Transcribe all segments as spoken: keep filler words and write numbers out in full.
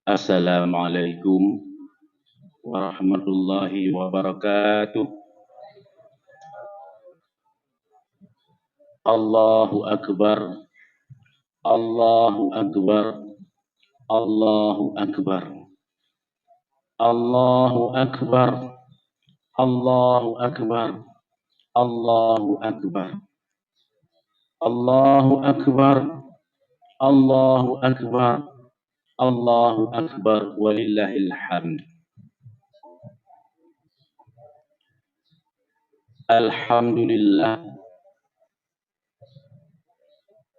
Assalamualaikum warahmatullahi wabarakatuh. Allahu Akbar. Allahu Akbar. Allahu Akbar. Allahu Akbar. Allahu Akbar. Allahu Akbar. Allahu Akbar. Allahu Akbar. Allahu Akbar. Walillahil hamd. Alhamdulillah.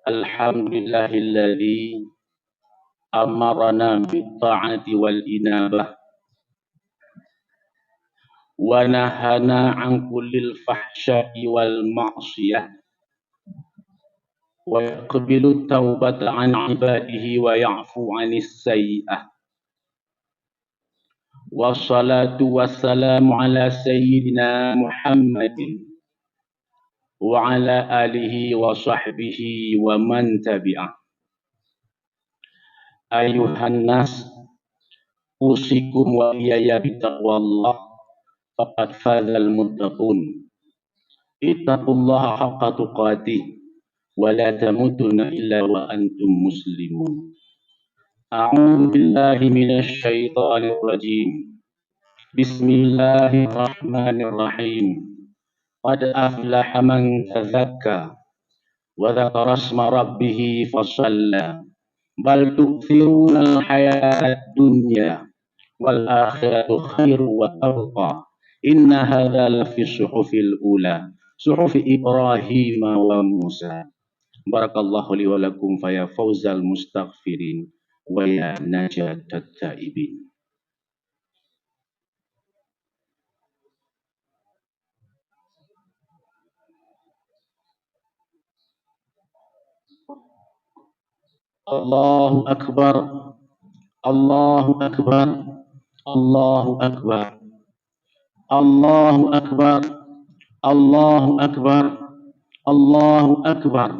Alhamdulillahilladzi amarana bit ta'ati wal inabah, wa nahana an kullil fahsya'i wal ma'siyah, wa yaqbalut taubata an ibadihi wa ya'fu anis sayyi'ah. Wassalatu wassalamu ala sayyidina Muhammadin wa ala alihi wa sahbihi wa man tabi'ah. Ayuhan nas, usikum wa iyaya bitaqwallah, faqad fazal muttaqun. Ittaqullaha haqqa tuqatih, wa la tamutunna illa wa antum muslimun. A'udzu billahi minasy syaithanir rajim. Bismillahirrahmanirrahim. Qad aflaha man tazakka, wa dzakara isma rabbih fa shalla. Bal tu'tsirunal hayatad dunya, wal akhiratu khairu wa abqa. Inna hadza lafi suhufil ula, suhufi Ibrahim wa Musa. Barakallahu li wa lakum, fa ya fauzal mustaghfirin wa ya najatat taibin. Allahu Akbar. Allahu Akbar. Allahu Akbar. Allahu Akbar. Allahu Akbar. Allahu Akbar.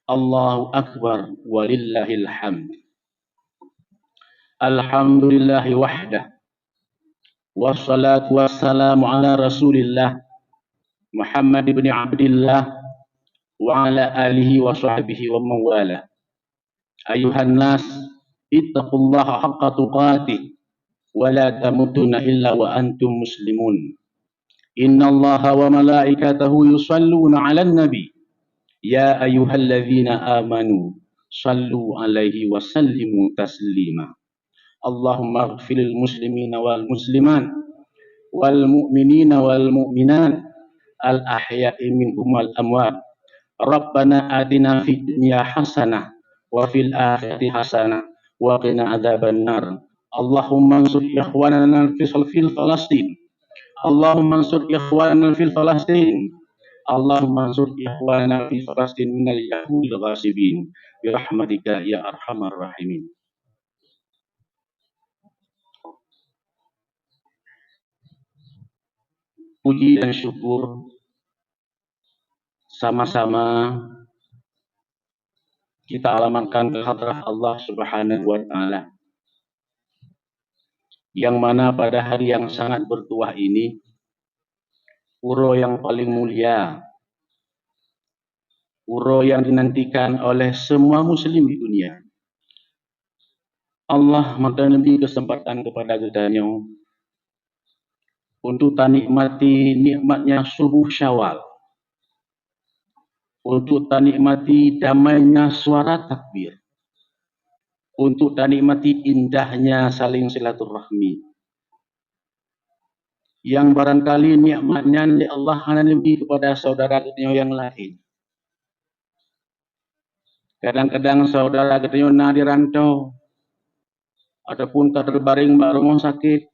Allahu Akbar. Walillahil hamd. Alhamdulillahi wahdah. Wassalatu wassalamu ala Rasulillah Muhammad ibn Abdillah wa ala alihi wa sahbihi wa man walah. Ayuhan nas, ittaqullaha haqqa tuqatih wa la tamutunna illa wa antum muslimun. Innallaha wa malaikatahu yusalluna 'alan nabi. Ya ayyuhalladzina amanu sallu 'alaihi wa sallimu taslima. Allahumma ighfir lil muslimina wal muslimat, wal mu'minina wal mu'minat, al ahya'i minhum wal amwat. Rabbana atina fid dunya hasanah, wa fil akhirati hasanah, wa qina adzabannar. Allahumma ansur ikhwanana fi, fi Falastin. Allahumma ansur ikhwanana fi Falastin. Allahumma ansur ikhwanana fi Falastin minal yahudil ghasibin. Bi rahmatika ya arhamar rahimin. Puji dan syukur sama-sama kita alamatkan ke hadrah Allah Subhanahu wa Ta'ala, yang mana pada hari yang sangat bertuah ini, uroe yang paling mulia, uroe yang dinantikan oleh semua muslim di dunia, Allah maka neubri keuseumpatan keupada geutanyoe untuk tanikmati nikmatnya suboh Syawal, untuk tanikmati damainya suara takbir, untuk tanikmati indahnya saling silaturahmi, nyang barangkali nikmat nyan lé Allah hana neubri keupada syedara geutanyoe nyang laén. Kadang-kadang syedara geutanyoe na di rantau, ataupun ka teubareng bak rumoh sakét,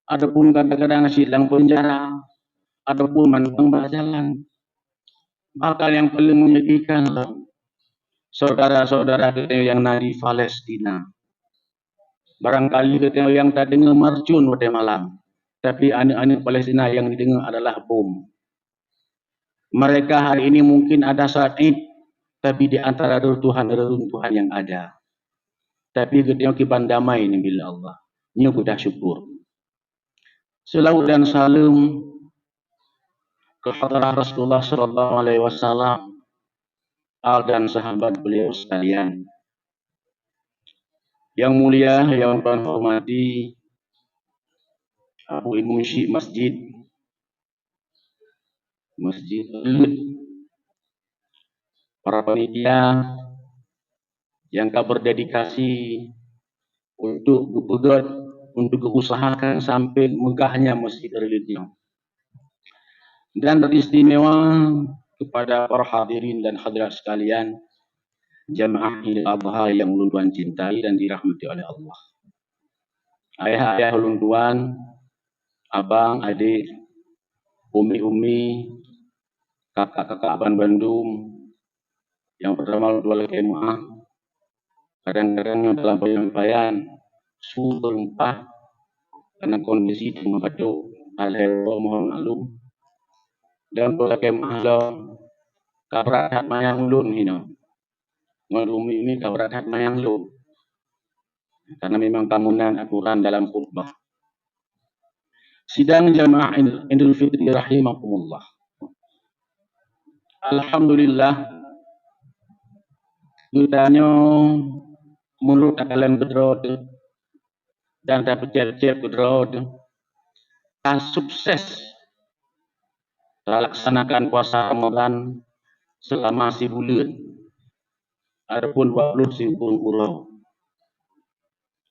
ataupun kadang-kadang cit lam peunjara, ataupun mantong bak jalan. Bahkan nyang paleng menyedihkan lom, syedara-syedara geutanyoe nyang na di Palestina. Barangkali geutanyoe nyang tadeungoe marcon watée malam, tapi aneuëk-aneuëk Palestina nyang jideungoe adalah bom. Mereka hari ini mungkin ada saat Id, tapi di antara reruntuhan-reruntuhan yang ada. Tapi geutanyoe kiban damai nibak Allah. Nyoe geudah syukur. Seulaweuet dan saleuem keu hadrah Rasulullah sallallahu alaihi wasallam, al dan sahabat beliau sekalian. Yang mulia, yang Tuhan hormati, Abu Imum Syik Masjid, Masjid Reuleut, para panitia yang ka berdedikasi untuk geupeugöt, untuk geuusahakan sampai megahnya Masjid Reuleut nyoe. Dan teristimewa kepada para hadirin dan hadirat sekalian, jamaah Idul Adha yang ulôn tuan cintai dan dirahmati oleh Allah. Ayah-ayah ulôn tuan, abang, adik, umi-umi, kakak-kakak ban bandum, nyang peurtama ulôn tuan lakèe meu'ah, kadang-kadang nyoe dalam penyampaian su teureumpah karena kondisi teuma batuk, hal-hal mohon maklum. Dan ulôn lakèe meu'ah lom, ka brat that manyang ulôn hinoe. Ngon umi-umi ka brat that manyang lôn. Karena memang kamoe nan aturan dalam khutbah. Sidang jamaah Idul Fitri rahimakumullah. Alhamdulillah, geutanyoe meunurot takalon keudroe teuh dan tapeucép-cép keudroe teuh, tasukses talaksanakan puasa Ramadan seulama sibuleuen, ataupun dua puluh sibuleuen uroe.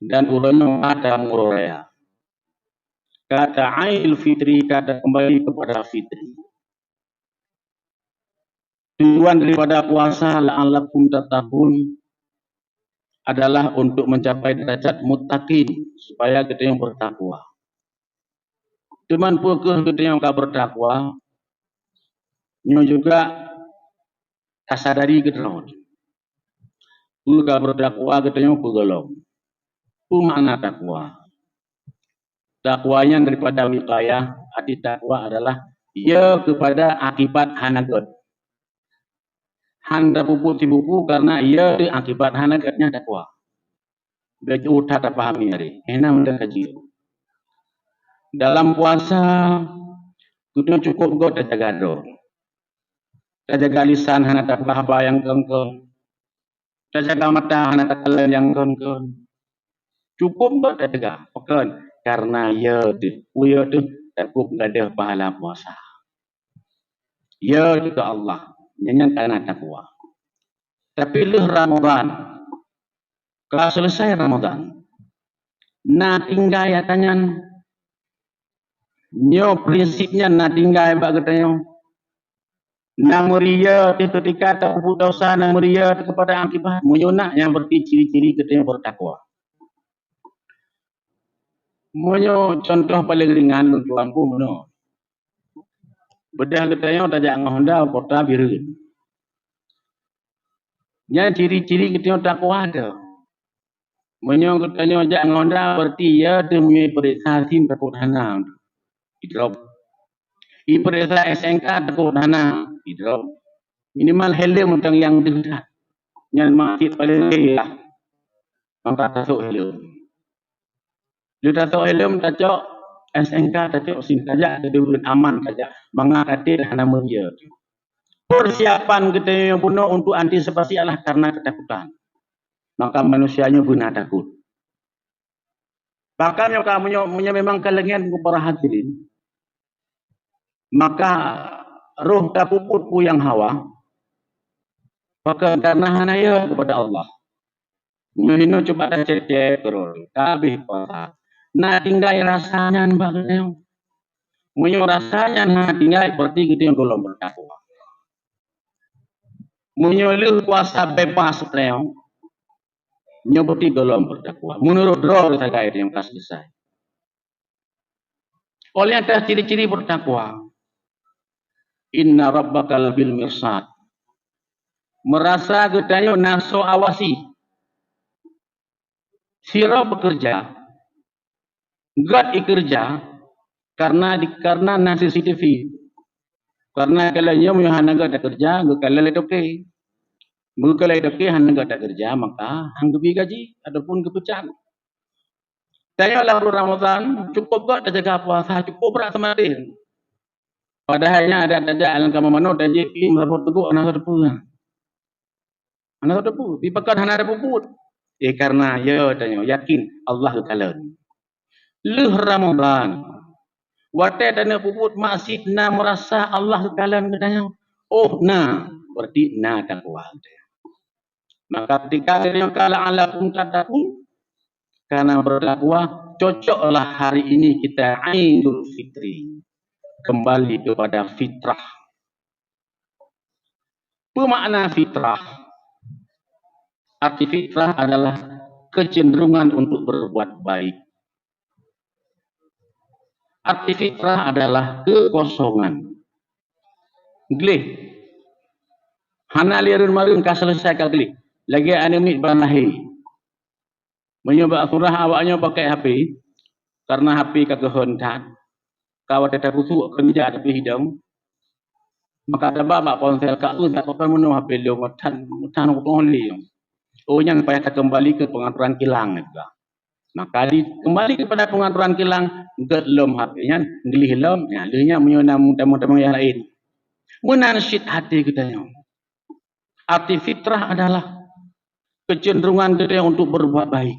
Dan uroe nyoe ka tamuroe raya. Kata Aidul Fitri, kata kembali kepada fitri. Tujuan daripada puasa la'allakum tattaqun adalah untuk mencapai derajat muttaqin, supaya geutanyoe bertakwa. Cuman peu kheueh geutanyoe ka bertakwa, nyoe juga tasadari geutanyoe. Peu ka bertakwa geutanyoe peugolom. Peu makna takwa? Takwa nyan daripada wiqayah, arti takwa adalah ya kepada akibat hana gét. Han tapeubuet sibuku karena ya teuh akibat hana gét nyan takwa. Bèk jeuet that tapahami hari. Hina meunan kaji. Dalam puasa, geutanyoe cukup gét tajaga droe. Tajaga lisan hana tapeugah haba nyang kon-kon. Tajaga mata hana takalon nyang kon-kon. Cukup gét tajaga. Pakon? Karena ya teuh. Peue ya teuh? Takot gadôh pahala puasa. Ya teuh keu Allah. Nyan nyang kana takwa. Tapi lheueh Ramadan, ka selesai Ramadan, na tinggai ata nyan. Nyoe prinsip nyan na tinggai bak geutanyoe. Na meuria teuh keutika tapeubuet desya, na meuria teuh kepada akibat. Meunyoe na, nyan berarti ciri-ciri geutanyoe bertakwa. Meunyoe contoh paleng ringan lôn tuan pun meunoe. Beudah geutanyoe tajak ngon Honda u kota Bireuen. Nyan ciri-ciri geutanyoe takwa teuh. Meunyoe geutanyoe jak ngon Honda, berarti ya teuh meunyoe ipeuriksa sim takot hana, idrop. Ipeuriksa S N K takot hana, idrop. Minimal helm tang nyang deuh that. Nyan maksiet paleng lhèe lah. Maka tasok helm. Lheueh tasok helm, tacok S N K, tacok sim, tajak keu ureueng aman tajak. Mangat até hana meuria. Persiapan geutanyoe bunoe untuk antisipasi adalah karena ketakutan. Maka manusia nyoe beuna takot. Bahkan nyoe ka, meunyoe, meunyoe memang ka leungeun para hadirin, maka roh tapeubuet peue nyang hawa, bahkan karena hana ya kepada Allah. Nyoe hinoe cuba tacék-cék keudroe, ka habéh puasa. Na tinggai rasa nyan bak geutanyoe. Meunyoe rasa nyan hana tinggai, berarti geutanyoe gohlom bertakwa. Meunyoe lheueh puasa bebas geutanyoe, nyoe berarti gohlom bertakwa. Meunurot droe sagai nyang ka selesai. Oleh atas ciri-ciri bertakwa. Inna rabbaka labil mirsad. Meurasa geutanyoe na soe awasi. Sidroe beukeureuja, gét ikeureuja karena di, karena na C C T V. Karena kalau nyoe hana gét ikeureuja, geukalon lé toke. Meukeulah toke hana gata keureuja, maka han geubi gaji ataupun geupeucat. Tanyoe lam buleuen Ramadhan, cukôp gét tajaga puasa, cukôp brat seumaten. Padahai nyan adat-adat lam kamoe manoe tajép pih meusaboh teugok hana sapeue. Hana sapeue, pih pakon hana ada peubuet. Eh, karena ya tanyoe yakin Allah geukalon. Lheueh Ramadhan, watée tanyoe peubuet maksiet na meurasa Allah geukalon geutanyoe? Oh, na, berarti na takwa geutanyoe. Maka ketika geutanyoe ka la'allakum tattaqun, karena bertakwa, cocoklah hari ini kita Idul Fitri, kembali kepada fitrah. Peue makna fitrah? Arti fitrah adalah kecenderungan untuk berbuat baik. Arti fitrah adalah kekosongan. Gleh. Hana lé reumareueng ka selesai ka gleh. Lagée aneuk miet ban lahé. Meunyoe bak surah awaknyoe pakai H P, karena H P ka geuhon that, ka watée takusuk keunjak teupih idong, maka taba bak ponsel ka eu that pakon meunoe H P lôn, that, that nyoe lé. Oh, nyan payah takeumbali keu pengaturan kilang juga. Maka dikeumbali kepada pengaturan kilang, gét lom H P nyan, gleh lom, ya, lheueh nyan meunyoe na tamong-tamong nyang laén. Meunan cit até geutanyoe. Arti fitrah adalah kecenderungan geutanyoe untuk berbuat baik.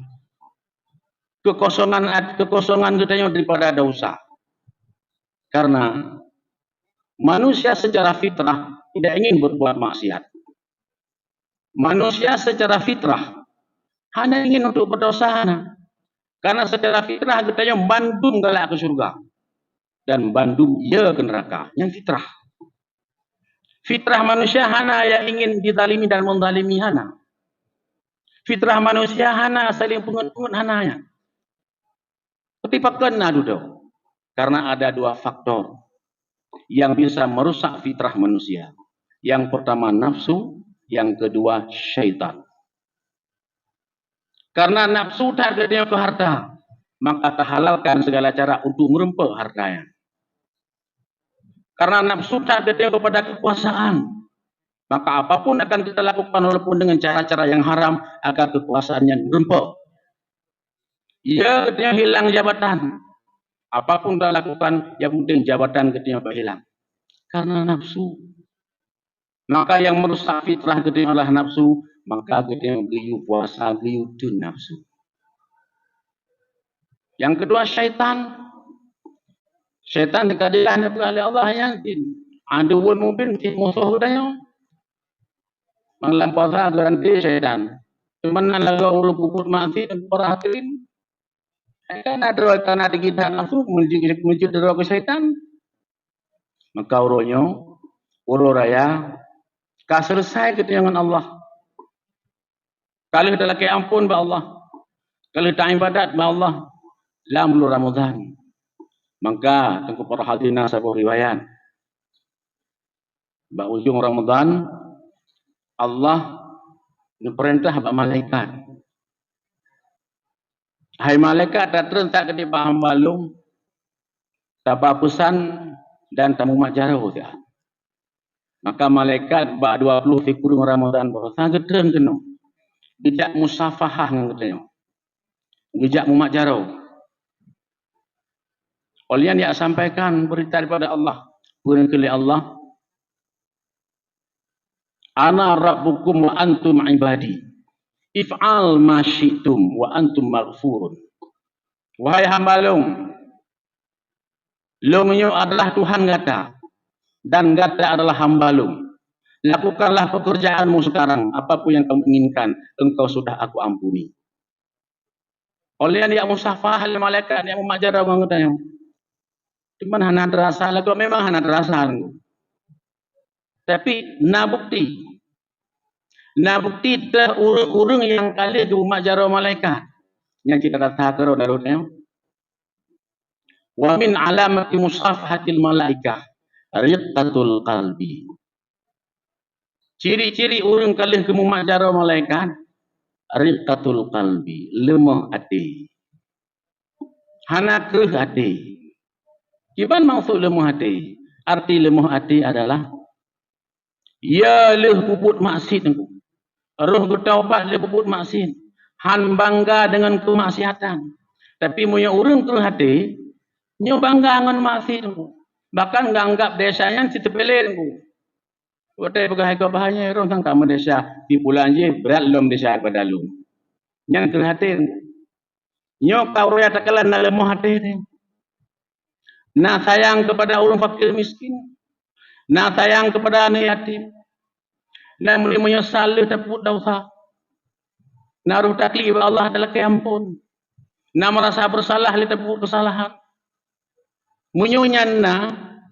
Kekosongan at-, kekosongan geutanyoe daripada dosa. Karena manusia secara fitrah tidak ingin berbuat maksiat. Manusia secara fitrah hana ingin untuk berdosa, hana. Karena secara fitrah geutanyoe bandum galak keu syurga dan bandum ie keu neuraka. Nyan fitrah. Fitrah manusia hana nyang ingin dizalimi dan menzalimi, hana. Fitrah manusia hana saling peungeut-peungeut, hana nyan. Tapi pakon na dudoe? Karena ada dua faktor yang bisa merusak fitrah manusia. Yang pertama nafsu, yang kedua syaitan. Karena nafsu that geutanyoe keu harta, maka tahalalkan segala cara untuk meureumpok harta nyan. Karena nafsu that geutanyoe kepada kekuasaan, maka apapun akan kita lakukan walaupun dengan cara-cara yang haram agar kekuasaan nyan meureumpok. Ya, geutanyoe hilang jabatan. Apapun kita lakukan, yang penting jabatan geutanyoe hilang. Karena nafsu. Maka yang merusak fitrah geutanyoe adalah nafsu, maka geutanyoe geuyue puasa, geuyue teun nafsu. Yang kedua syaitan. Syaitan teuka jeulaih neupeugah lé Allah nyan cit aduwwun mubin, cit musoh geutanyoe. Manglam puasa garanti syaitan. Cuman na lagoe ureuëng peubuet maksiat dan parah keurim. Kan na droe ka na digitah nafsu meunjeuet, meunjeuet droe keu syaitan. Maka uroe nyoe, uroe raya, ka selesai geutanyoe ngon Allah. Ka lheueh talakée amphon bak Allah. Ka lheueh taibadat bak Allah lam buleuen Ramadhan. Maka teungku para hadirin saboh riwayat. Bak ujong Ramadhan, Allah neupeurintah bak malaikat, "Hai malaikat, tatreun that keudeh bak hamba lôn, taba peusan dan tamumat jaroe siat." Maka malaikat bak dua ploh sikureueng Ramadhan baroesa geutreun keunoe, geujak musafahah ngon geutanyoe, geujak mumat jaroe. Oleh nyan, jak sampaikan beurita daripada Allah. Peue geukheun lé Allah, "Ana rabbukum wa antum ibadi. If'al ma syi'tum wa antum maghfurun." Wahai hamba lôn, lôn nyoe adalah Tuhan gata, dan gata adalah hamba lôn. Lakukanlah pekerjaanmu sekarang, apapun yang kamu inginkan, engkau sudah aku ampuni. Oleh nyan jak musafahah lé malaikat, jak mumat jaroe ngon geutanyoe. Cuman hana teurasa lagoe, memang hana teurasa lagoe. Tapi na bukti. Na bukti teuh ureuëng-ureuëng nyang ka lheueh geumat jaroe malaikat. Nyang cit that-that keudroe dalam nyoe. "Wa min alamati musafahatil malaikah riqqatul qalbi." Ciri-ciri ureuëng ka lheueh geumumat jaroe malaikat, riqqatul qalbi, leumoh até. Hana kreueh até. Kiban maksud leumoh até? Arti leumoh até adalah, ya lheueh peubuet maksiet teungku. Roh geutobat lé peubuet maksiat, han bangga deungon keumaksiatan. Tapi meunyoe ureuëng kreueh até, nyoe bangga ngon maksiat, bahkan geuanggab desya nyan siteupele. Watée peugah hai keu bahanya roh nyang ka meudesya, di bulan jih brat lom desya pada lôn. Nyan kreueh até. Nyoe ka uroe nyang takalon na leumoh até teuh. Na sayang keupada ureuëng fakir miskin, na sayang keupada aneuëk yatim, na meunyoe meunyoe saleuh tapeubuet desya, na roh taklik bak Allah talakée amphon, na meurasa beusalah lé tapeubuet keusalahan. Meunyoe nyan na,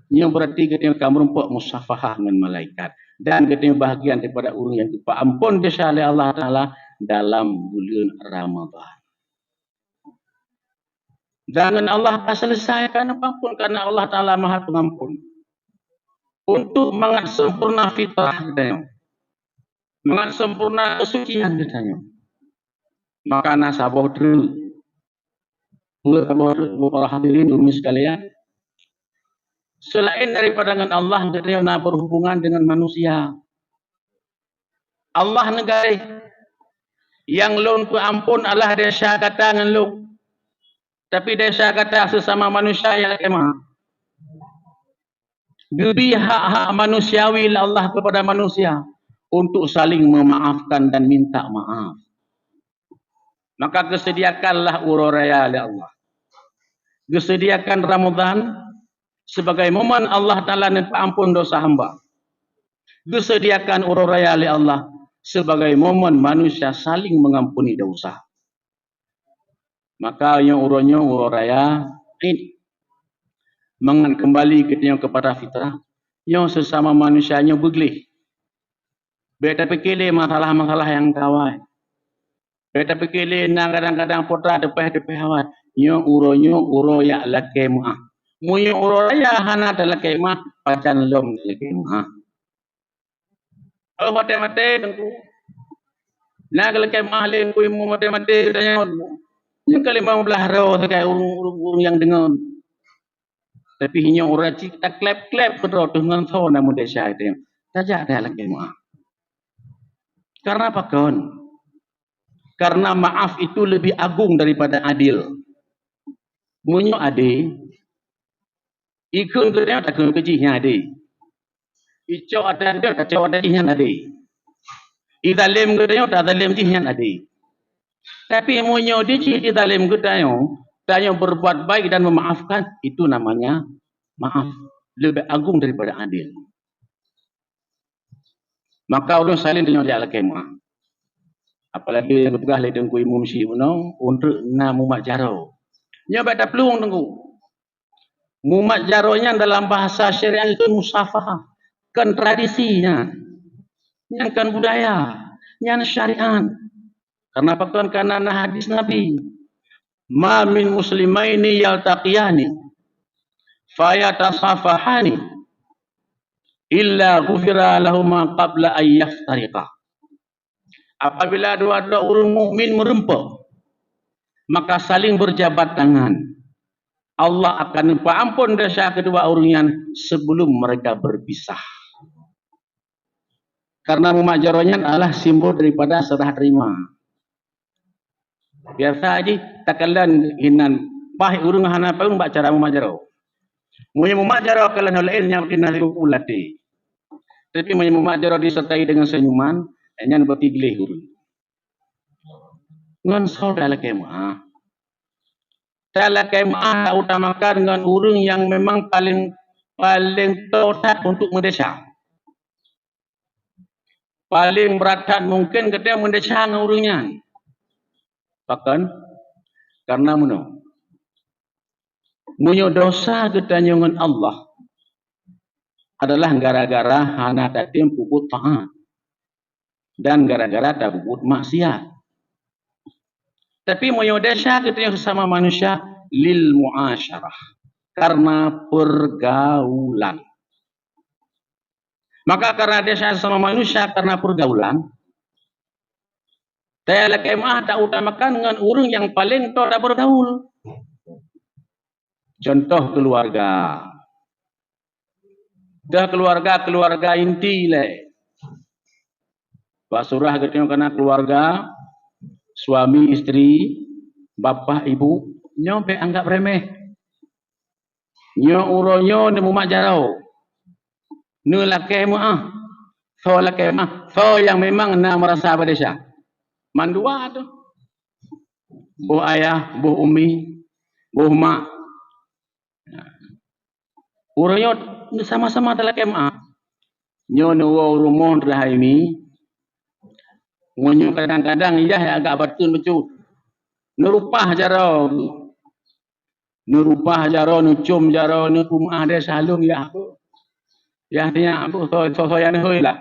nyoe beurati geutanyoe ka meurumpok musafahah ngon malaikat, dan geutanyoe bahagian daripada ureuëng nyang geupeuamphon desya lé Allah Taala dalam buleuen Ramadhan. Dan ngon Allah ka selesai, ka neupeuamphon, karena Allah Taala Maha Pengampun. Untuk mangat sempurna fitrah geutanyoe, mangat sempurna keusucian geutanyoe, maka na saboh treuk. Peue saboh treuk, para hadirin umum sekalian? Selain daripada ngon Allah, geutanyoe na berhubungan dengan manusia. Allah neugaréh, "Nyang lôn peuamphon adalah desya gata ngon lôn, tapi desya gata sesama manusia nyang lakée meu'ah." Geubri hak-hak manusiawi lé Allah kepada manusia untuk saling memaafkan dan minta maaf. Maka geusediakanlah uroe raya lé Allah. Geusediakan Ramadhan sebagai momen Allah Taala neupeuamphon desya hamba. Geusediakan uroe raya lé Allah sebagai momen manusia saling mengampuni desya. Maka nyoe uroe nyoe uroe raya Id. Mangat keumbali geutanyoe keupada fitrah, nyoe sesama manusia nyoe beugleh. Bék tapike lé masalah-masalah nyang ka awai. Bék tapike lé na kadang-kadang peue teupeh-teupeh awai. Nyoe uroe nyoe uroe jak lakée meu'ah. Meunyoe uroe raya hana talakée meu'ah, pajan lom talakée meu'ah? Oh, maté-maté Teungku. Na geulakée meu'ah lé Teungku Imum maté-maté geutanyoe. Nyoe ka limong blaih droe sagai ureuëng-ureuëng nyang deungon. Tapi nyoe uroe cit takleb-kleb keudroe teuh ngon soe na meudesya teuh. Tajak dah lakée meu'ah. Karena pakon? Karena maaf itu lebih agung daripada adil. Meunyoe adé, ikheun geutanyoe takheun keu jih nyan adé. Icok atra geutanyoe tacok atra jih nyan adé. Izalem geutanyoe tazalem jih nyan adé. Tapi meunyoe di jih izalem geutanyoe, tanyoe berbuat baik dan memaafkan, itu namanya maaf. Lebih agung daripada adil. Maka ulôn saleuem tanyoe jak lakée meu'ah. Apalagi nyang geupeugah lé Teungku Imum Syik bunoe, untreuk na mumat jaroe. Nyoe bék taplueng Teungku. Mumat jaroe nyan dalam bahasa syariat itu musafahah, kon tradisi nyan. Nyan kon budaya, nyan syariat. Karena pakon? Karena na hadis Nabi, "Ma min muslimaini yaltaqiyani fayatasafahani illa ghufira lahuma qabla an yaftariqa." Apabila dua-dua ureuëng mukmin meureumpok, maka saling berjabat tangan. Allah akan neupeuamphon desya keudua ureuëng nyan sebelum mereka berpisah. Karena mumat jaroe nyan adalah simbol daripada serah terima. Biasa jih takalon hinan paih ureuëng hana payong bak cara mumat jaroe. Meunyoe mumat jaroe kalon laén nyang hinan siku ulaté. Tapi meunyoe mumat jaroe disertai dengan senyuman, nyan berarti gleh ureuëng. Ngon soe talakée meu'ah? Talakée meu'ah tautamakan ngon ureuëng nyang memang paling, paling toh that untuk meudesya. Paling brat that mungken geutanyoe meudesya ngon ureuëng nyan. Pakon? Karena meunoe. Meunyoe desya geutanyoe ngon Allah adalah gara-gara hana tatem peubuet taat dan gara-gara tapeubuet maksiat. Tapi meunyoe desya geutanyoe sesama manusia lil muasyarah, karena pergaulan. Maka karena desya sesama manusia karena pergaulan, talakée meu'ah tautamakan ngon ureuëng nyang paléng toh tabergaul. Contoh keuluwarga. Dah keuluwarga-keuluwarga inti lé. Bak surah geutanyoe kana keluarga, suami, isteri, bapak, ibu, nyoe bék anggap remeh. Nyoe uroe nyoe neumumat jaroe. Neulakée meuáh. Soe lakée meuáh? Soe nyang memang na meurasa beudesya. Mandua tu. Boh ayah, boh umi, boh mak. Uroe nyoe sama-sama talakée meuáh. Nyoe neuwoe u rumoh teuhai mi. Meunyoe kadang-kadang yah agak bateun bacut. Neurupah jaroe. Neurupah jaroe, neucom jaroe, neupeumeuáh deh saleuem yah. Yah tinyak beuh soe-soe nyang neuhôi lah.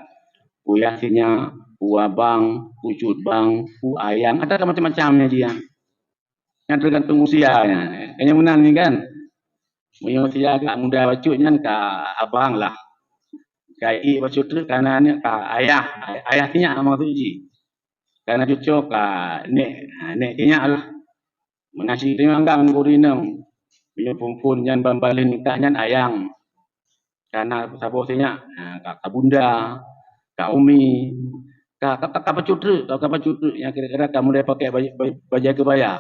Peue yah tinyak, peue abang, peue cut bang, peue ayang, ada macam-macam nyan jih nyan. Nyan teugantung usia nyan. Nyang meunan ni kan. Meunyoe usia agak muda bacut nyan ka abang lah. Ka ié bacut treuk kana nyan ka ayah. Ayah tinyak maksud jih. Kana cucoe ka nek, nek tinyak lah. Meunan cit teuma agam geurinong. Meunyoe phon-phon nyan ban baleh nikah nyan ayang. Kana saboh sinyak, ha, ka, ka bunda, ka umi, ka, ka, ka, ka bacut treuk, ka, ka bacut treuk nyang kira-kira ka mulai pakai baju, baju, baju kebaya.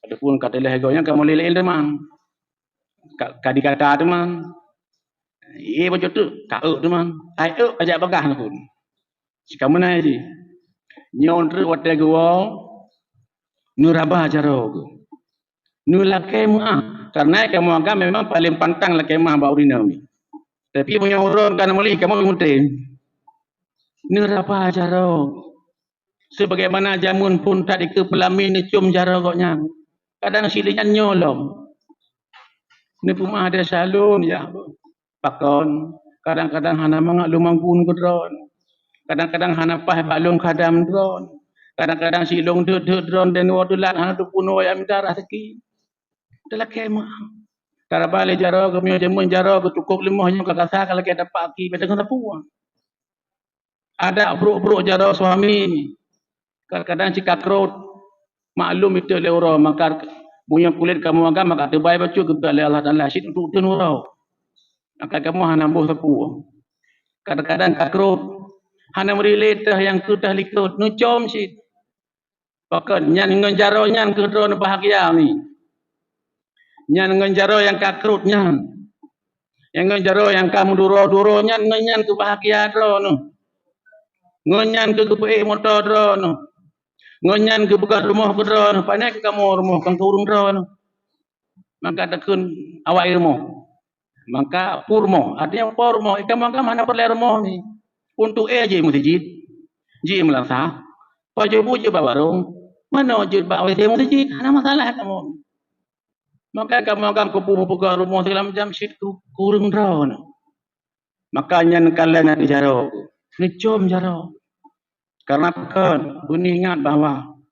Ataupun ka teulah goe nyan ka mulai laén teuma. Ka, ka dikata teuma. Ié bacut treuk, ka ék teuma. Ai ék ka jak bagah neukun. Cit ka meunan jih. Nyoe treuk watée geuwoe, neuraba jaroe geuh. Neulakée meuáh. Karena kamoe agam memang paleng pantang lakée meuáh bak ureueng inong. Tapi meunyoe uroe ka na meulih, kamoe meutem. Neuraba jaroe. Sebagaimana jameun phon that dikeue peulami neucom jaroe gobnyan. Kadang sideh nyan nyoe lom. Neupeumeuáh deh saleuem, ya. Pakon, kadang-kadang hana mangat lôn manggun keu droe. Kadang-kadang hana paih bak lôn khadam droe. Kadang-kadang si lôn deuet-deuet droe dan woe teulat hana teupunoe nyang mita raseuki. Teulakée meuáh. Taraba lé jaroe geuh, meunyoe jameun jaroe geuh cukôp leumoh nyoe ka kasa ka lakée tapak aki, beda ngon sapeue. Adak brok-brok jaroe suami, kadang-kadang cit ka krot. Maklum, itu lé uroe, maka meunyoe kulét kamoe agam, maka teubai bacut geupeugah lé Allah Taala cit untuk uteuen uroe. Maka kamoe hana boh sapeue. Kadang-kadang ka krot, hana meuri lé teuh nyang keu teuh likot, neucom cit. Pakon nyan ngon jaroe nyan keu droe neubahgia mi. Nyan ngon jaroe nyang ka krot nyan. Nyang ngon jaroe nyang ka meuduro-duro nyan, ngon nyan keu bahgia droe nyoe. Ngon nyan keu geupeuék moto droe nyoe. Ngon nyan keu beugöt rumoh keu droe nyoe. Pane keu kamoe rumoh kon keu ureueng droe nyoe. Maka takheun awai rumoh. Maka po rumoh, artinya po rumoh, ikam agam hana peureulée rumoh ni. Untuk éh jih meuseujid, jih meulasah, pajoh buet jih bak warong, manoe jeuet bak W C meuseujid, hana masalah kamoe. Maka kamoe agam keupeue meupeugah rumoh segala macam cit keu, keu ureueng droe nyoe. Maka nyan kalon nyang jaroe, neucom jaroe. Karena pakon, beuneuingat bahwa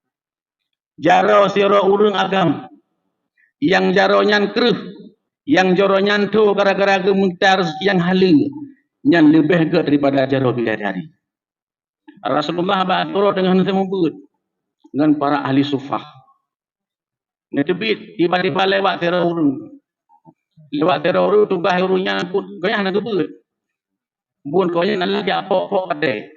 jaroe sidroe ureueng agam nyang jaroe nyan kreueh, nyang jaroe nyan tho gara-gara geumita raseuki nyang haleue, nyan leubeh gét daripada jaroe bidadari. Rasulullah bak uroe teungoh neuseumeubeuet ngon para ahli sufah. Neuteubiet tiba-tiba lewat sidroe ureueng. Lewat sidroe ureueng tugaih ureueng nyan buet gobnyan hana geubeuet. Buet gobnyan adalah jak pok-pok batée.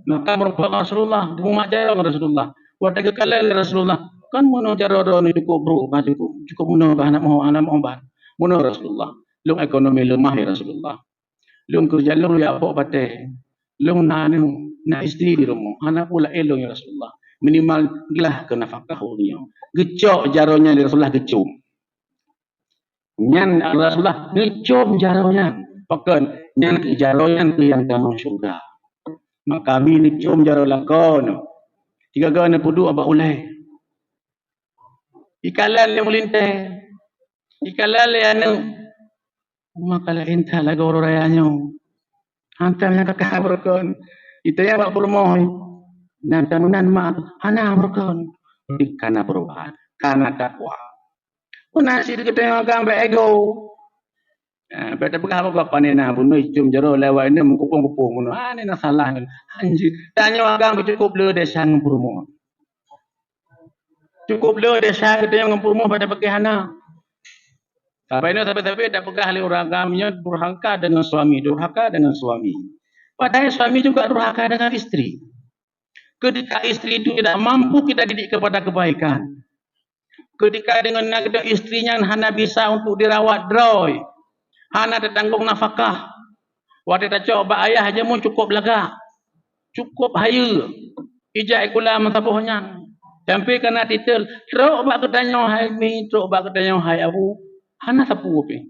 Maka meurumpok ngon Rasulullah, geumumat jaroe ngon Rasulullah. Watée geukalon lé Rasulullah, "Kan meunoe jaroe droeneuh cukôp brok, ka cukôp, cukôp meunoe ka hana moh, hana moh ban. Meunoe Rasulullah, lôn ekonomi leumah ya Rasulullah. Lôn keureuja lôn jak pok batée. Lôn na aneuk, na istri di rumoh, hana peue laén lôn ya Rasulullah. Minimal glah keu nafakah ureueng nyoe." Geucok jaroe nyan lé Rasulullah geucom. Nyan Rasulullah neucom jaroe nyan. Pakon? Nyan keuh jaroe nyan keuh nyang tamong syeuruga. Maka mi neucom jaroe lakoe nyoe. Sigoe-goe neupeuduek bak ulée. Ikalon lé meulintée. Ikalon lé aneuk. Maka laén that lagoe uroe raya nyoe. Hantom nyang ka kah beurukon. Itanyong bak peurumoh, "Nyan tameunan mak hana beurukon?" Kana perubahan, kana takwa. Meunan cit geutanyoe agam bak ego. Ah, bèk tapeugah apa-apa, pane na bunoe icom jaroe lewat ini meukupông-kupông bunoe. Ah, ni na salah ni. Hanjeuet. Tanyoe agam cukôp le desya ngon peurumoh. Cukôp le desya geutanyoe ngon peurumoh pada pakai hana. Sampai nyoe sabe-sabe tapeugah lé ureueng agam nyoe durhaka dengan suami, durhaka dengan suami. Padahai suami juga durhaka dengan istri. Ketika istri itu tidak mampu kita didik kepada kebaikan, ketika dengan istri nyan hana bisa untuk dirawat droe, hana tatanggong nafakah, watée tacok bak ayah jameun cukup lagak, cukup hayeue, ijak ikula meusaboh nyan, sampai kana titel, "Trok bak geutanyoe hai mi, trok bak geutanyoe hai abu," hana sapeue pih.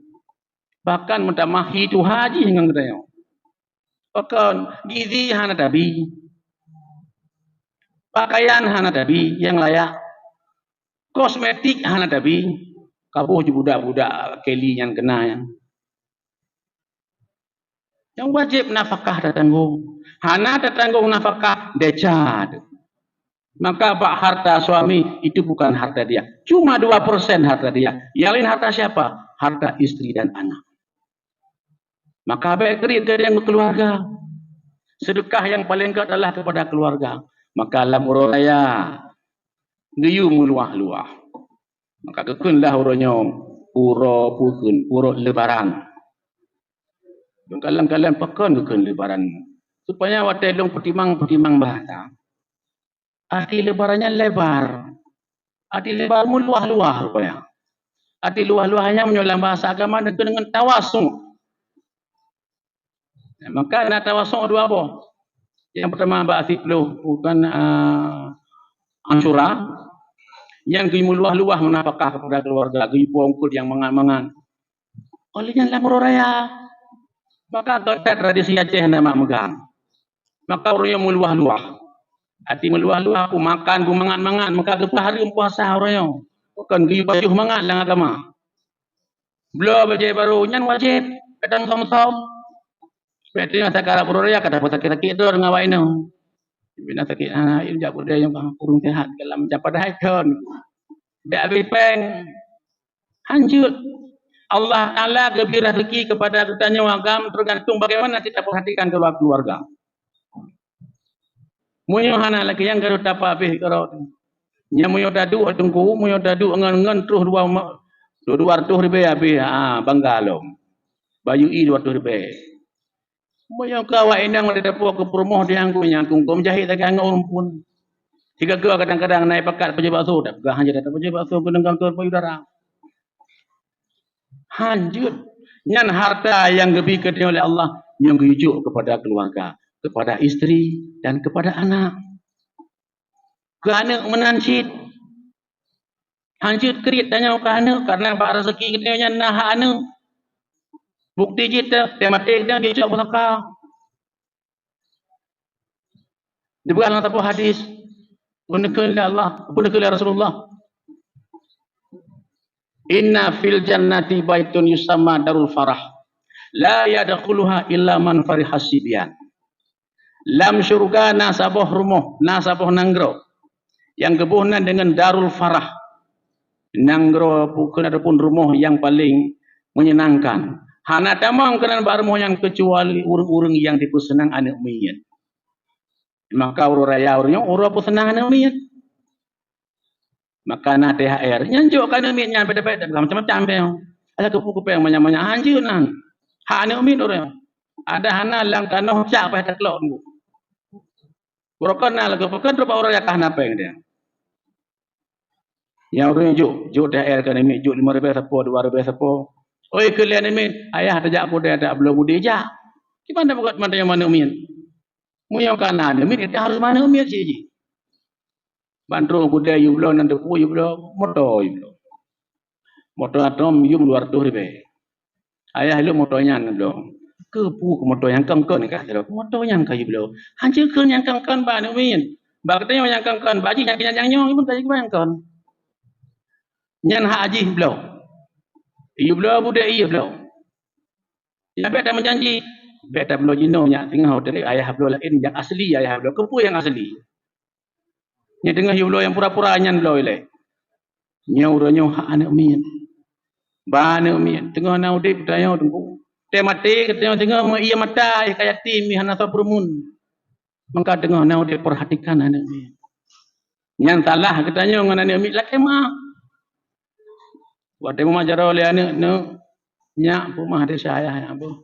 Bahkan meutamah hi tuha jih ngon geutanyoe. Pakon, gizi hana tabi. Pakaian hana tabi nyang layak. Kosmetik hana tabi. Kaboh ju budak-budak Kelly nyan keuna nyan. Nyang wajéb nafakah tatanggong. Hana tatanggong nafakah, desya. Maka bak harta suami, itu bukan harta dia. Cuma dua persen harta dia. Yang lain harta siapa? Harta istri dan anak. Maka bék kriet geutanyoe ngon keluarga. Sedekah yang paling dekat adalah kepada keluarga. Maka lam uroe raya, geuyue meuluwah-luwah. Maka geukheun lah uroe nyoe, uroe peue kheun, uroe Lebaran. Lôn kalon-kalon pakon geukheun Lebaran. Supaya watée lôn peutimang-peutimang bahasa. Arti Lebaran nyan lebar. Arti lebar meuluwah-luwah rupanya. Arti luwah-luwah nyan meunyoe lam bahasa agama deungon, deungon tawasu'. Maka na tawasu' dua boh. Yang pertama bak siplôh bukan, ah, Asyura. Yang geuyue meuluwah-luwah meunafakah kepada keluarga, geuyue po eungkôt nyang mangat-mangat. Óh lheueh nyan lam uroe raya. Maka geutat tradisi Aceh na mak meugang. Maka uroe nyoe meuluwah-luwah. Arti meuluwah-luwah, ku makan, ku mangat-mangat, maka geupeugah hareuem puasa uroe nyoe. Kon geuyue pajoh mangat lam agama. Bloe bajée barô nyan wajéb, kadang som-som. Bèk teungoh sakarat uroe raya ka tapeusakiet-sakiet droe ngon awak inong. Bila sakét hana, jak budaya nyang ureueng sehat dalam japadah ikon. Bèk habéh péng. Hanjeuet. Allah Taala geubri rezeki kepada geutanyoe agam tergantung bagaimana kita perhatikan keluarga. Meunyoe hana lagèe nyan, ka rhot tapa abéh keudroe. Nyan meunyoe taduek teungku, meunyoe taduek ngon, ngon troh dua ma-, dua, dua reutôh ribèe abéh, ha, bangga lom. Bayeue ie dua reutôh ribèe. Meunyoe ka awak inong lé tapuwoe keu peurumoh di anggô nyan, kungkong jahét sagai anggô rumpun. Sigoe-goe kadang-kadang na pakat pajoh bakso, tapeugah han jeuet tapajoh bakso keunong kantor payudara. Han jeuet. Nyan harta nyang geubri keu tanyoe lé Allah, nyang geuyue jok kepada keluarga, kepada istri, dan kepada anak. Keu aneuk meunan cit. Han jeuet kriet tanyoe keu aneuk, karena bak rezeki geutanyoe nyan na hak aneuk. Bukti jih teuh, teuh maté geutanyoe jicok pusaka. Dipeugah lam saboh hadis, peue neukheun lé Allah, peue neukheun lé Rasulullah. "Inna fil jannati baitun yusamma darul farah. La yadkhuluha illa man farihas sibyan." Lam syeuruga na saboh rumoh, na saboh nanggroe. Nyang geuboh nan deungon Darul Farah. Nanggroe pukon ataupun rumoh nyang paleng menyenangkan. Hana tamong keunan bak rumoh nyan keucuali ureueng-ureueng nyang dipeuseunang aneuk miet. Maka uroe raya uroe nyoe uroe peuseunang aneuk miet. Maka na T H R. Nyan jok keu aneuk miet nyan, beda-beda, macam-macam pih. Ada keupeue-keupeue manyang-manyang, hanjeuet nan. Hak aneuk miet ureueng. Ada hana lam tanoh cak payah taklok teungku. Uroe kon na lagèe pakon, rubah uroe raya ka hana péng dia. Nyang ureueng jok, jok T H R keu aneuk miet, jok limong ribèe sapo, dua ribèe sapo. Oi, keu lé aneuk miet, ayah tajak peudeh, tajak bloe budi jak. Kiban tapeugöt mantong nyang aneuk miet. Meunyoe ka na aneuk miet, ita harus aneuk miet cit jih. Ban troh gudée yue bloe, nan teupeu yue bloe, moto yue bloe. Moto atom yum dua reutôh ribèe. Ayah lôn moto nyan bloe. Keupeue keu moto nyang kon-kon kah sidroe? Moto nyan ka yue bloe. Hanjeuet keu nyang kon-kon bak aneuk miet. Bak geutanyoe nyang kon-kon, bak jih nyang keu nyang nyoe, yue pun ka yue nyang kon. Nyan hak jih bloe. Yue bloe budek yue bloe. Nyan bèk tameujanji, bèk tabloe jinoe nyak teungoh teuka ayah bloe laén nyang asli ayah bloe. Keupeue nyang asli? Nyan teungoh yue bloe nyang pura-pura nyan bloe ilèe. Nyoe uroe nyoe hak aneuk miet. Bak aneuk miet teungoh na udép geutanyoe teungku. Teuh maté geutanyoe teungoh meu ie mata, ka yatim, hana soe peureumeun. Maka teungoh na udép perhatikan aneuk miet. Nyan salah geutanyoe ngon aneuk miet lakèe meu'ah. Watèe meu'ah jaroe lé aneuk, "Neuk, nyak, peue meu'ah desya ayah nyak boh."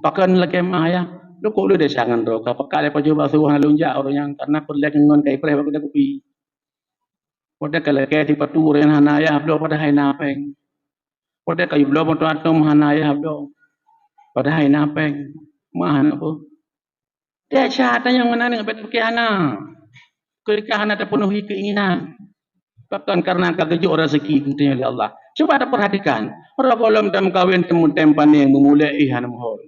"Pakon lakèe meu'ah ayah?" Lukok lé desya ngon droe, ka pakat lé pajoh basuh hana lôn jak ureueng nyan, karena peureulèe ngon ka ipreh bak keude kupi. Watèe ka lakèe sipatu ureueng nyan hana yah bloe padahai na pèng. Watèe ka yubloe moto atom hana yah bloe padahai na pèng. Meu'ah hana peue. Desya tanyoe ngon aneuk bèk tapike hana. Keurika hana tapeunuhi keinginan. Pakon? Karena ka geujok raseuki geutanyoe lé Allah. Cuba tapeurhatikan, roh gohlom tameukawen, tameutem panèng, meumulèe éh hana meuhôi.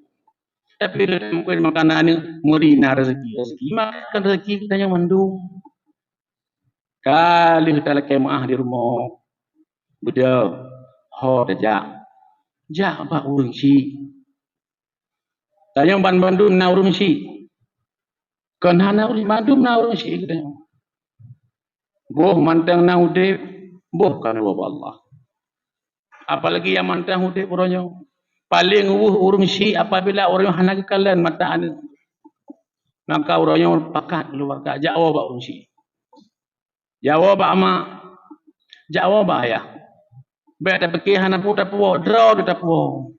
Tapi lé tameukawen makanan aneuk meuri na raseuki. Raseuki makan raseuki geutanyoe mandum. Ka lheueh talakèe meu'ah di rumoh, beudôh, ho tajak. Jak bak ureueng chik. Tanyoe banmandum na ureueng chik. Kon hana ureueng, mandum na ureueng chik geutanyoe. Boh mantong na udép, boh ka neuwoe bak Allah. Apalagi nyang mantong udép uroe nyoe. Paleng weueh ureueng chik apabila uroe nyoe hana geukalon mata aneuk. Maka uroe nyoe pakat keuluwarga jak woe bak ureueng chik. Jak woe bak mak, jak woe bak ayah. Bèk tapike hana peue tapuwoe, droe tapuwoe.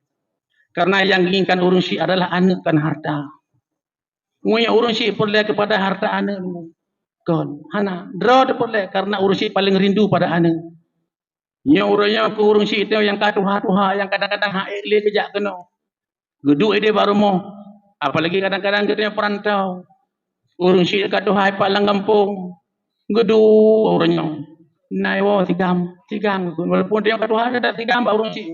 Karena nyang diinginkan ureueng chik adalah aneuk, kon harta. Meunyoe ureueng chik peureulèe keupada harta aneuk, kon, hana. Droe tapeureulèe, karena ureueng chik paleng rindu pada aneuk. Nyoe uroe nyoe keu ureueng chik teuh nyang ka tuha-tuha, nyang kadang-kadang han ék lé geujak keunoe. Geuduek idéh bak rumoh, apalagi kadang-kadang geutanyoe peurantau. Ureueng chik ka tuha ipat lam gampông, geuduek uroe nyoe. Na iwoe sigam, sigam. Walaupun tanyoe ka tuha, teutap sigam bak ureueng chik.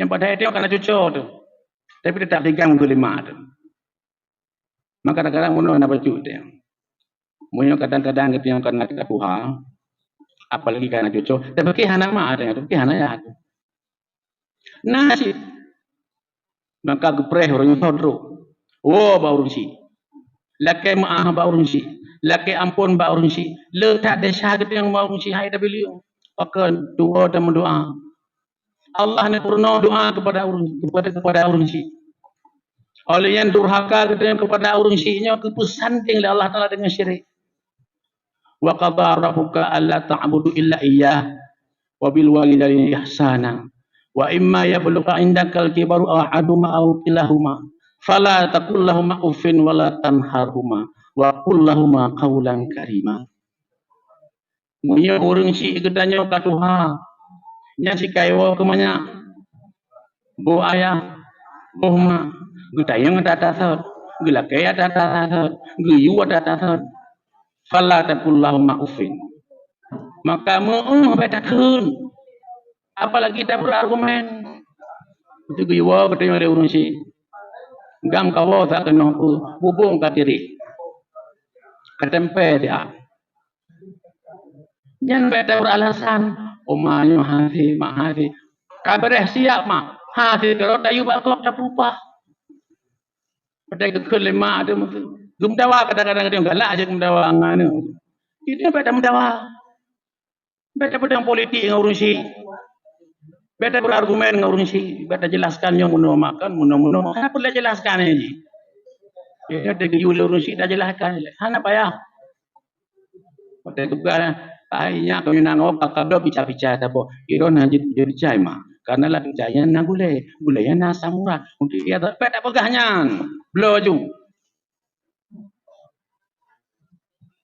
Nyang padahai tanyoe ka na cucoe teuh, tapi teutap sigam keu lé mak teuh. Maka kadang-kadang bunoe na bacut teuh. Meunyoe kadang-kadang geutanyoe ka na tuha, apalagi ka na cucoe, tapike hana mak teuh, tapike hana yah teuh. Na cit. Maka geupreh ureueng nyoe trok. Woe bak ureueng chik. Lakèe meu'ah bak ureueng chik. Lakèe ampôn bak ureueng chik. Le that desya geutanyoe bak ureueng chik, hai tabileung. Pakon? Tuwoe tameudoa. Allah neupeurunoe doa keupada ureueng, keupada, keupada ureueng chik. Óh lheueh nyan durhaka geutanyoe keupada ureueng chik nyoe geupeusandeng lé Allah Taala deungon syirik. Wa qadha rabbuka alla ta'budu illa iyyah wa bil walidaini ihsana. Wa imma yablugha indakal kibaru ahaduhuma aw kilahuma fala taqul lahuma uffin wa la tanharhuma wa qul lahuma qawlan karima. Meunyoe ureueng chik geutanyoe ka tuha, nyan sikaiwoe keu manyak. Boh ayah, boh mak, geutanyong ata-ata thot, geulakèe ata-ata thot, geuyue ata-ata thot. Fala taqul lahuma uffin. Maka meu'oh bèk takheun. Apalagi tabeurargumen. Itu geuyue geutanyoe lé ureueng chik. Gam kawoe sa keunoe bubông ka tireh. Ka tempé siat. Nyan bèk tabeuralasan, "Oh, ma nyoe hase, mak hase." Ka beureh siap, mak. Hase keudroe tayue bak gob tapeupah. Padahai geukheun lé mak teuh meukeue. Geumeudawa kadang-kadang teuh galak jeuet geumeudawa ngon aneuk. Itu bèk tameudawa. Bèk tapeudong politik ngon ureueng chik. Bèk tabeurargumen ngon ureueng chik. Bèk tajeulaskan nyoe meunoe mak, kan meunoe-meunoe mak. Hana peureulèe jeulaskan lé jih. Ya, tageuyue lé ureueng chik tajeulaskan lé. Hana payah. Watèe tugaih, ai nyak keunoe na ngoe ka, ka bloe pica-pica saboh. Droeneuh jeuet, jeuet pica ma. Karena lam pica nyan na gulèe. Gulèe nyan na asam urat. Untuk dia bèk tapeugah nyan. Bloe ju.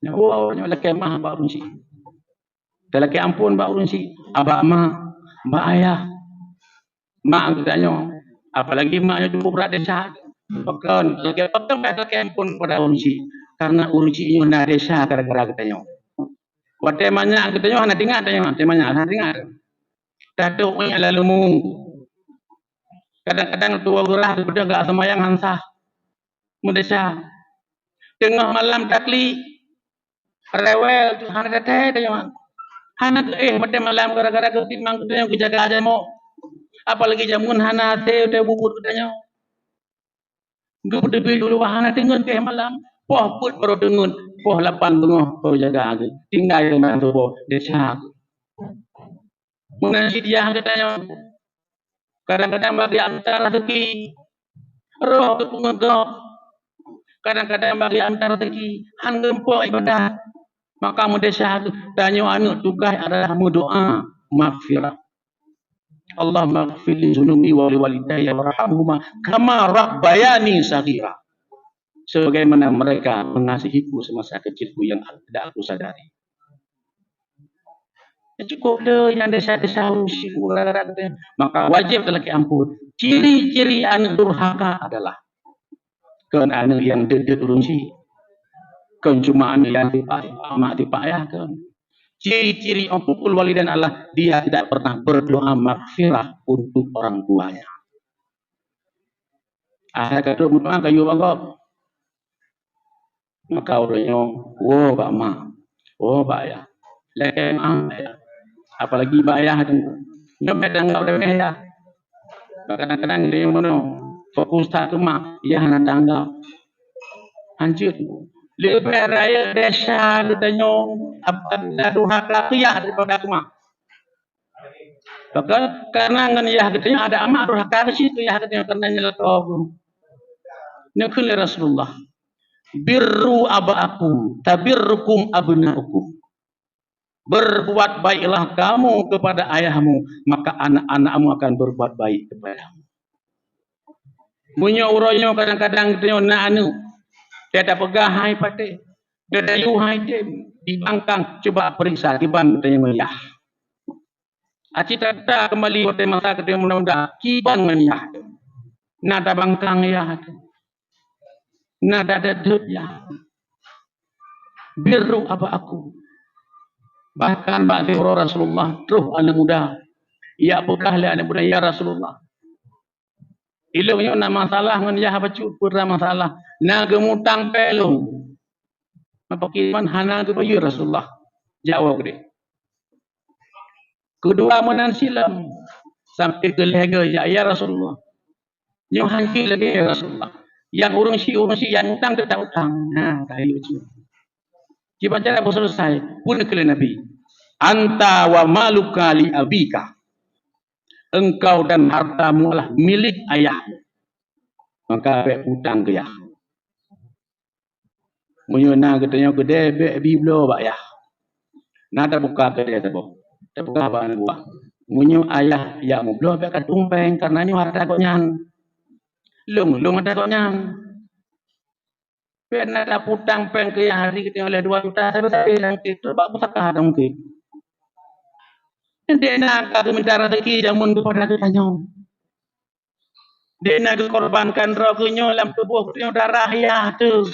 Nyoe, nyoe lakèe meu'ah bak ureueng chik. Talakèe ampôn bak ureueng chik, bak mak, bak ayah. Mak geutanyoe, apalagi mak nyoe cukup brat desya. Pakon, lakèe pakon bèk talakèe ampôn keupada ureueng chik. Karena ureueng chik nyoe na desya gara-gara geutanyoe. Watèe manyak geutanyoe hana teuingat tanyoe, watèe manyak hana teuingat. Tatok nyan lalu mu. Kadang-kadang tuwoe geurah geupeudong geujak seumayang han sah. Meudesya. Teungoh malam takli, rewel, hana teuthèe tanyoe. Hana teuéh watèe malam gara-gara geutimang geutanyoe geujaga jamoe. Apalagi jameun hana até watèe bubuet geutanyoe. Geupeuteubiet u luwa hana teungeut keu malam. Poh peuet barô teungeut, poh lapan beungoh barô jaga geuh. Tinggai teuma saboh desya geuh. Meunan cit yah geutanyoe. Kadang-kadang bagi antar raseuki, roh geupeungeut gob. Kadang-kadang bagi antar raseuki, han geumpok ibadat. Maka meudesya geuh, tanyoe aneuk tugaih adalah meudoa maghfirah. Allahumma ighfir li dzunubi wa li walidayya warhamhuma kama rabbayani shaghira. sebagaimana mereka mengasihiku semasa kecilku yang tidak aku sadari. Cukup le nyang desya-desya ureuëng syik, maka wajéb talakée amphon. Ciri-ciri aneuëk durhaka adalah kon aneuëk nyang deuet-deuet ureuëng syik, kon cuma aneuëk nyang tipak-tipak mak tipak ayah, kon. Ciri-ciri uququl walidain adalah dia tidak pernah berdoa maghfirah untuk orang tuanya. Asai ka trok meudoa ka yue bak gob. Maka ureuëng nyoe woe bak mak, woe bak ayah. Lakée meu'ah bak ayah. Apalagi bak ayah tu. Nyoe bék tanggap remeh ayah. Kadang-kadang dia meunoe fokus that keu mak, ayah hana tanggap. Hanjeuet. Leubeh rayeuk desya geutanyoe, apabila durhaka keu yah daripada keu mak. Bahkan karena ngon yah geutanyoe ada amak durhaka keu cit keu yah geutanyoe karena nyeuleutoe geuh. Neukheun lé Rasulullah, "Birru aba'akum tabirrukum abna'ukum." Berbuat baiklah kamu kepada ayahmu, maka anak-anakmu akan berbuat baik kepadamu. Meunyoe uroe nyoe kadang-kadang geutanyoe na aneuëk, teuka peugah hai patéh, teuka yue hai tem, di bangkang cuba periksa kiban geutanyoe ngon yah. Aci tata kembali watée masa geutanyoe muda-muda, kiban ngon yah. Na tabangkang yah. Na dada deuet yah. Birru aba'akum. Bahkan bak uroe Rasulullah troh aneuëk muda. Ijak peugah lé aneuëk muda, "Ya Rasulullah, ilong nyoe na masalah ngon yah bacut, peue masalah? Na geumutang péng lôn." Maka kiban hana geubayeue Rasulullah. Jak woe keudeh. Keudua meunan silom sampai keu lhée goe, "Ya, ya Rasulullah. Nyoe hanjeuet lagée ya Rasulullah. Nyang ureuëng syik, ureuëng syik nyang utang teutab utang." Nah, kayu tu. Kiban cara beuseuleusoe, peue neukheun lé Nabi, "Anta wa maluka li abika." Engkau dan hartamu adalah milik ayahmu. Maka bék utang keu yah. Meunyoe na geutanyoe keudeh, bék bi bloe bak yah. Na tabuka keudeh saboh, tabuka bak aneuk buah. Meunyoe ayah jak meubloe, bék ka tueng péng, karena nyoe harta gobnyan. Lôn, lôn harta gobnyan. Bék na taputang péng keu yah, hari geutanyoe lhée dua juta, sabe-sabe nyang keu bak pusaka dong keu. Dek na ka geuminta rezeki jameun keupada geutanyoe. Dek na geukorbankan droe geutanyoe lam tuboh geutanyoe darah yah teuh.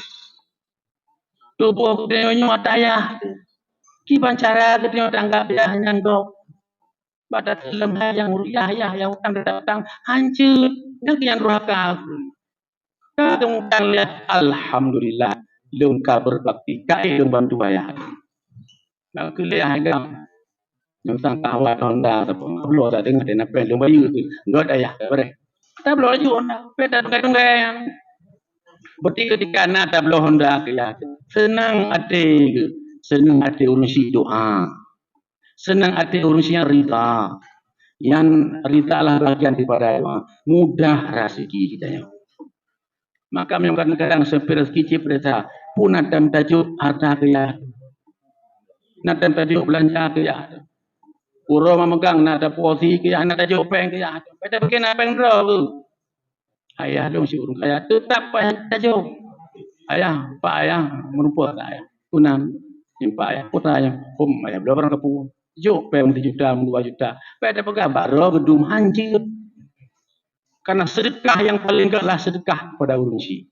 Tuboh geutanyoe nyoe ata yah teuh. Kiban cara geutanyoe tanggap yah nyan gob? Bak tateuleueng hai nyang ureuëng yah, yah nyang utang teutab utang, hanjeuet, nyan keuh nyang durhaka. Ka geumutang lé, alhamdulillah, lôn ka berbakti, ka ék lôn bantu ayah. Nyang keu lhée hai gam. Nyang sang kahwa Honda saboh, bloe sateungoh, deh na péng lôn bayeue keu, gét ayah, bareh. Tabloe laju Honda, bék tatunggai-tunggai. Berarti ketika na tabloe Honda keu yah, seunang até geuh, seunang até ureuëng syik doa. Seunang até ureuëng syik nyang rida. Nyang rida lah bagian daripada doa. Mudah raseuki geutanyoe. Maka meunyoe kadang-kadang seupôt rezeki cit peurintah, peue na tem tajok harta keu yah, na tem tajok beulanja keu yah. Uroe meumeugang na tapuwosi keu yah, na tajok péng keu yah. Bék tapiké na péng droe keuh. Ayah lôn si ureuëng kaya, teutab payah tajok. Ayah, pak ayah, meureumpok keu ayah. Tunan, nimpa ayah, putra ayah, hom ayah, bloe barang kapeue. Jok péng sijuta, dua juta. Bék tapeugah bak droe geudum hanjeuet. Karena sedekah yang paling gét adalah sedekah kepada ureuëng syik.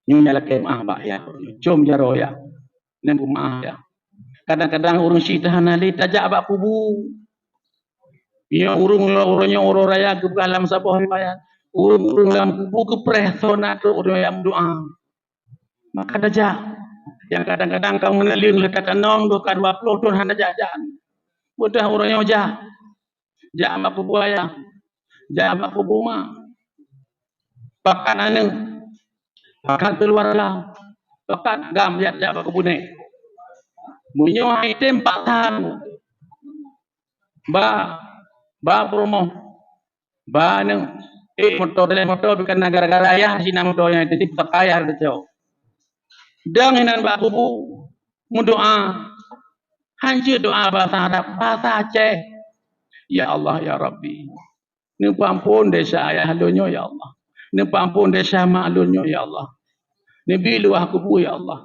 Nyoe nyang lakée meu'ah bak yah, com jaroe yah, nyan beumeu'ah yah. Kadang-kadang ureuëng syik teuh hana lé tajak bak kubu. Nyoe ureuëng, nyoe ureuëng, nyoe uroe raya geupeugah lam saboh riwayat, ureuëng-ureuëng lam kubu geupreh soe na trok ureuëng nyang meudoa. Maka tajak. Nyang kadang-kadang ka meunaleueng lé tatanom, dua ka dua ploh thon hana jak-jak. Beudôh uroe nyoe jak. Jak bak kubu ayah, jak bak kubu ma. Pakat aneuëk, pakat keuluwarga, pakat gam jak, jak bak kubu nèk. Meunyoe hai tem paksa, ba, ba peurumoh, ba aneuëk, ék moto, daleh moto, bukan gara-gara ayah sinan moto nyan, jadi pusaka ayah teucok. Dong inan bak kubu, meudoa. Hanjeuet doa bahasa Arab, bahasa Aceh. Ya Allah, ya Rabbi, neupeuamphon desya ayah lôn nyoe, ya Allah. Neupeuampon desya mak lôn nyoe, ya Allah. Neubi luwah kubu, ya Allah.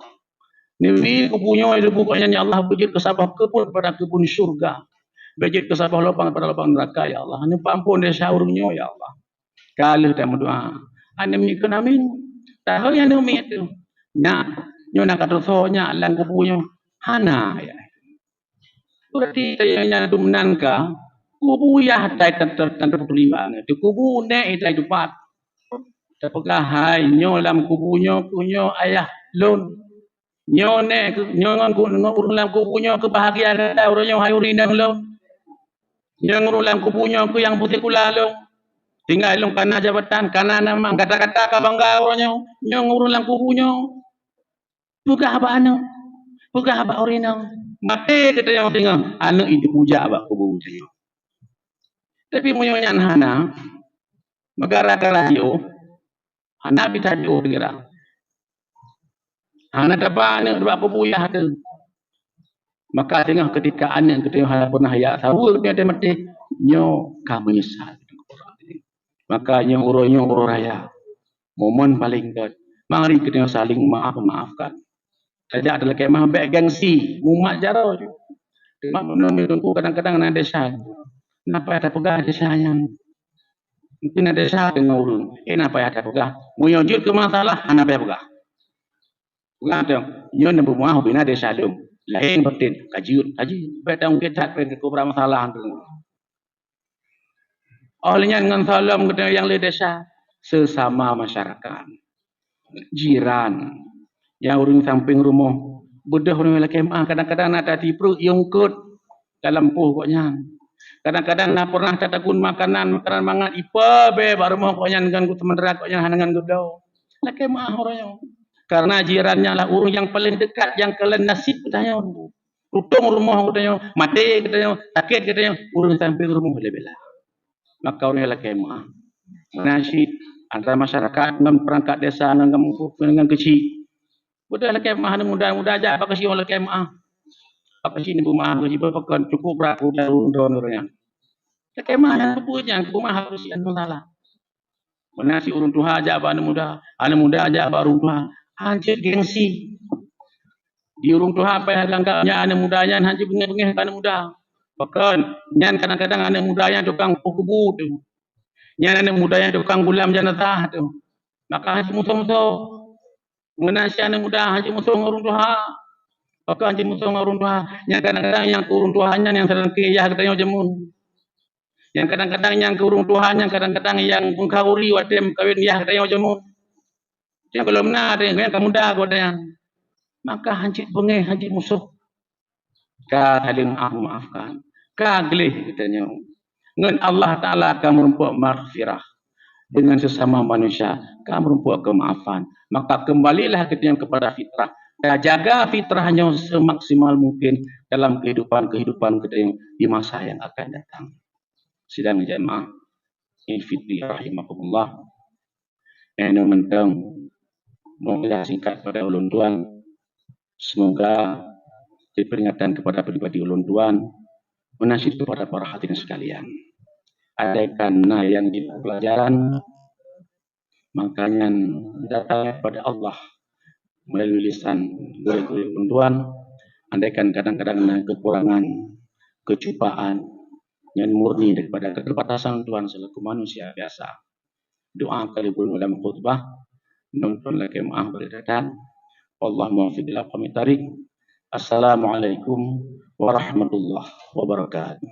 Neubi kubu nyoe, kubu gobnyan, ya Allah, beujeuet keu saboh keubon pada keubon syurga. Beujeuet keu saboh lubang pada lubang neuraka, ya Allah. Neupeuampon desya ureuëng nyoe, ya Allah. Ka lheueh tameudoá, aneuk miet kheun amin. Tahu nyang aneuk miet tu. Nyak, nyoe na ka tusoe nyak lam kubu nyoe. Hana, ya. Berarti teunyang nyan tu meunan ka, kubu yah tai tan-, tan-, tan-, teuliwat nyan. Di kubu nèk tai tupat. Tapeugah, "Hai, nyoe lam kubu nyoe, keuh nyoe ayah lôn. Nyoe nèk, nyoe ngon ku-, ngon ureuëng lam kubu nyoe keuh bahagia gata uroe nyoe, hai ureuëng inong lôn. Nyoe ngon ureuëng lam kubu nyoe keuh nyang peusikula lôn. Tinggai lôn kana jabatan, kana nama, gata-gata ka bangga uroe nyoe. Nyoe ngon ureuëng lam kubu nyoe." Peugah bak aneuk, peugah bak ureuëng inong. Maté geutanyoe singoh, aneuk itu bujak bak kubu geutanyoe. Tapi meunyoe nyan hana, meugara-gara jiôh, hana bisa jiôh segera. Hana taba aneuk bak kubu yah teuh. Maka singoh ketika aneuk geutanyoe hana pernah jak saweue geutanyoe maté, nyoe ka meunyeusal. Maka nyoe uroe nyoe uroe raya. Momen paleng gét. Mari geutanyoe saling maaf-maafkan. Tajak talakée meuah bék gengsi, mumat jaroe. Teuma meunyoe teungku kadang-kadang na desya. Napa tapeugah desya nyan? Mungkin na desya deungoe ureuëng. Eh, napa tapeugah? Meunyoe jeuet keu masalah, hana payah peugah. Peugah tu, nyoe neubeumeuah ubena desya lôn. Laén batin, ka jeuet, ka jeuet. Bék taungkét that keu kubra masalah tu. Óh lheueh nyan ngon salom geutanyoe nyang le desya, sesama masyarakat, jiran, nyang ureuëng sampéng rumoh, beudôh ureuëng lakée meuah, kadang-kadang na tatipreuek yue eungkôt dalam poh gobnyan. Kadang-kadang na pernah tatagun makanan, makanan mangat ipa bée bak rumoh gobnyan ngon geuteumantara gobnyan hana ngon geubloe. Lakée meuah uroe nyoe. Karena jiran nyan lah ureuëng nyang paleng dekat nyang kalon nasib geutanyoe. Tutong rumoh geutanyoe, maté geutanyoe, sakét geutanyoe, ureuëng sampéng rumoh leubeh lah. Maka ureuëng lakée meuah. Meunan cit antara masyarakat ngon peurangkat desa ngon, ngon, ngon keuchik. Beudôh lakée meuah aneuk muda, muda jak bak keuchik lakée meuah. Bak keuchik neubeumeuah, keuchik bak pakon, cukup brat udah ureuëng droe ureuëng nyan. Lakée meuah nyang keupeue nyan, keupeue meuah harus nyang salah. Meunan cit ureuëng tuha jak bak aneuk muda, aneuk muda jak bak ureuëng tuha. Hanjeuet gengsi. Di ureuëng tuha payah lagak nyan aneuk muda nyan hanjeuet beungéh-beungéh bak aneuk muda. Pakon, nyan kadang-kadang aneuk muda nyan tukang poh kubu tu. Nyan aneuk muda nyan tukang gulam jenazah tu. Maka hanjeuet musoh-musoh. Meunan cit aneuk muda hanjeuet musoh ngon ureuëng tuha. Pakon hanjeuet musoh ngon ureuëng tuha. Nyan kadang-kadang nyang keu ureuëng tuha nyan nyang seulangké yah geutanyoe jameun. Nyang kadang-kadang nyang keu ureuëng tuha, nyang kadang-kadang nyang meukhauri watée meukawen yah geutanyoe jameun. Nyang gohlom na teuh, nyang ka muda geutanyoe. Maka hanjeuet beungéh, hanjeuet musoh. Ka saling maaf-maafkan. Ka gleh geutanyoe. Ngon Allah Taala ka meurumpok maghfirah. Dengan sesama manusia, ka meurumpok keumaafan. Maka kembalilah geutanyoe kepada fitrah. Tajaga fitrah nyoe semaksimal mungkin dalam kehidupan-kehidupan geutanyoe di masa yang akan datang. Sidang jamaah Idul Fitri rahimakumullah. Nyoe mantong meu'izah singkat pada ulôn tuan. Semoga jadi peringatan kepada pribadi ulôn tuan, meunan cit kepada para hadirin sekalian. Andaikan na nyang jadi pelajaran, maka nyan datang daripada Allah melalui lisan guru-guru ulôn tuan. Andaikan kadang-kadang na kekurangan, kecupaan, nyan murni daripada keterbatasan ulôn tuan selaku manusia biasa. Doa kali pun dalam khutbah, nonton lakée meuah bak gata. Wallahul muwaffiq ila aqwamit thariq. Assalamualaikum warahmatullahi wabarakatuh.